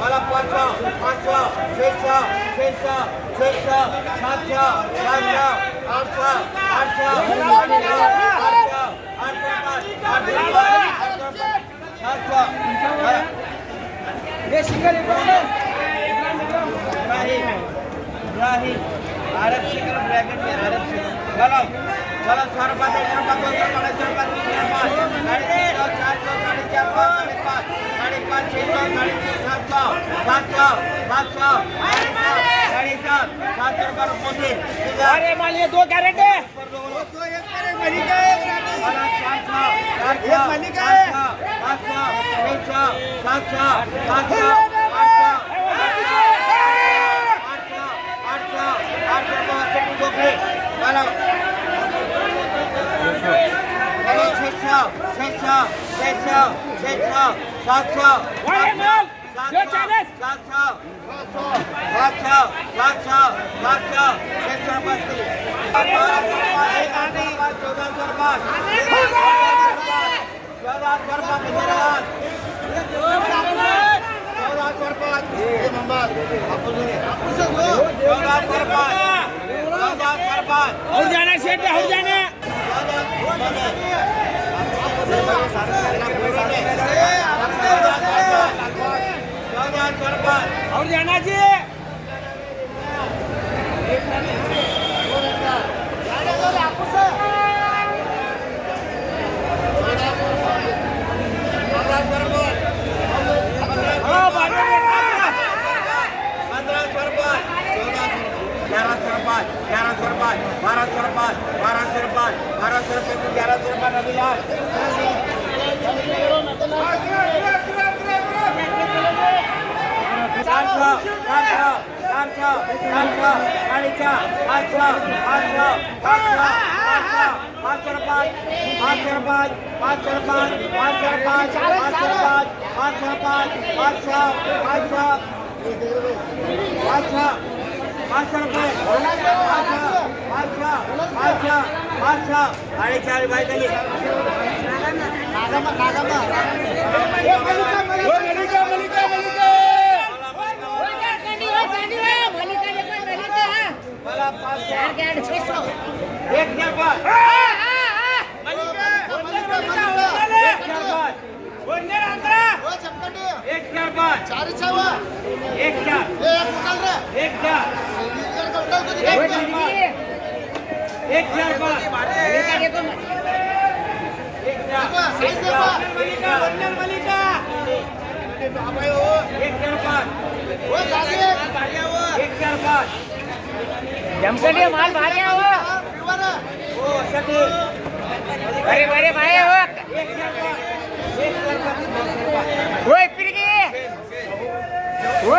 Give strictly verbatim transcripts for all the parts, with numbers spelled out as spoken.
मला पाच सहा, पाच सहा, छे सहा, छे सहा, छे सहा, सात सहा, सात सहा, आठ सहा, आठ सहा, आठ सहा, आठ सहा, आठ सहा, पाच, आठ सहा, पाच, आठ सहा, पाच. हे शिकारी इब्राहिम, इब्राहिम, आरक्षक ब्रॅकेट में आरक्षक. चलो, चलो, सौ रुपये दे, सौ रुपये दो, सौ रुपये, सौ रुपये, तीन सौ रुपये, साढ़े तीन सौ, चार सौ, साढ़े चार, पाँच, साढ़े पाँच, साढ़े पाँच, छः सौ, साढ़े छः, सात सौ, सात सौ, सात सौ, साढ़े सात, सात सौ रुपये रुपये दे. अरे मालिया, दो कैरेट है. सात सौ, सात सौ, सात सौ, सात सौ, सात सौ, सात सौ, सात सौ, सात सौ, सात सौ, छह सौ बस के. चौदह सौ रुपये, चौदह सौ रुपये, चौदह सौ रुपये, चौदह सौ रुपये. चौदह सौ रुपये, चौदह सौ रुपये. और जाना सेठ, और जाना. और जाना जी. ग्यारह सौ रुपये, बारह सौ रुपये, बारह सौ रुपये, बारह सौ रुपये, बारह सौ रुपये, ग्यारह सौ रुपये, रविलाल. चार सौ, चार सौ, चार सौ, चार सौ, साढ़े चार, पाँच सौ, पाँच सौ, पाँच सौ, पाँच सौ रुपये, पाँच सौ रुपये, पाँच सौ रुपये, पाँच सौ रुपये, पाँच सौ रुपये, पाँच सौ, पाँच सौ, पाँच सौ. अच्छा, अच्छा, अच्छा, अच्छा, अच्छा. अरे, चार भाई, चलिए. नागम्मा, नागम्मा. ए, मलिका, मलिका, मलिका, मलिका. मला पाच सौ. एक हजार पाच. मलिका, मलिका, मलिका. एक हजार पाच. ओ, चमकटे. एक हजार पाच. चार इच्छा हुआ. एक हजार. ए, एक उठल रे. एक हजार. एक हजार पाच. एक हजार पाच. एक हजार. देखो, साइज देखो. एक हजार पाच. ओ, साइज. एक हजार पाच. जमकर ये माल भारी है वो. ओ, अशा ते. अरे, अरे, भाई, वो. एक हजार पाच. एक हजार पाच. वो, फिर गए. वो.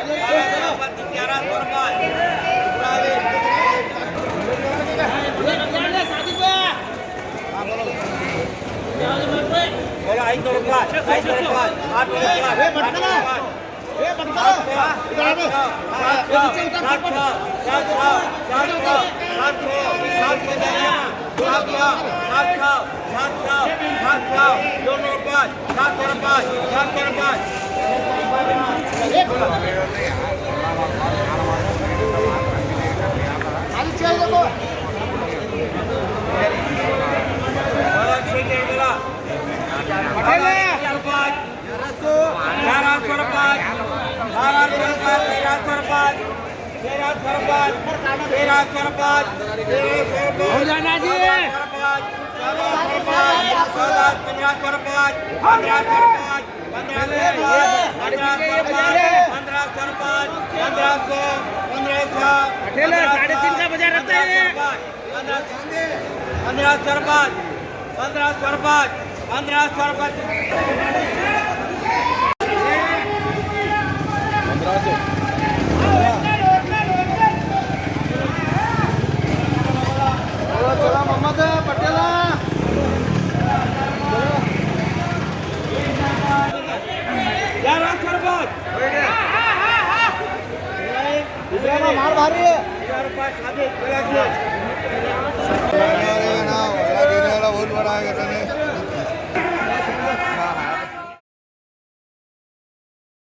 बारा सौ रुपये, तेरह सौ रुपये। बोला, आठ सौ रुपये, आठ सौ रुपये, आठ सौ रुपये, आठ सौ रुपये। तेरह सौ रुपये, बारह सौ रुपये, तेरह सौ रुपये, तेरह सौ रुपये, तेरह सौ रुपये, तेरह सौ रुपये, हो जाना जी। चौदह सौ रुपये, चौदह, पन्द्रह सौ रुपये, पन्द्रह सौ रुपये, पन्द्रह सौ रुपये, पन्द्रह सौ रुपये, पन्द्रह सौ, पन्द्रह सौ, अकेले साढ़े तीन का बजा रहता है। पन्द्रह सौ रुपये, पन्द्रह सौ रुपये, पन्द्रह सौ रुपये। चला मोहम्मद पटेल। ग्यारह सौ रुपये। मार भारी है।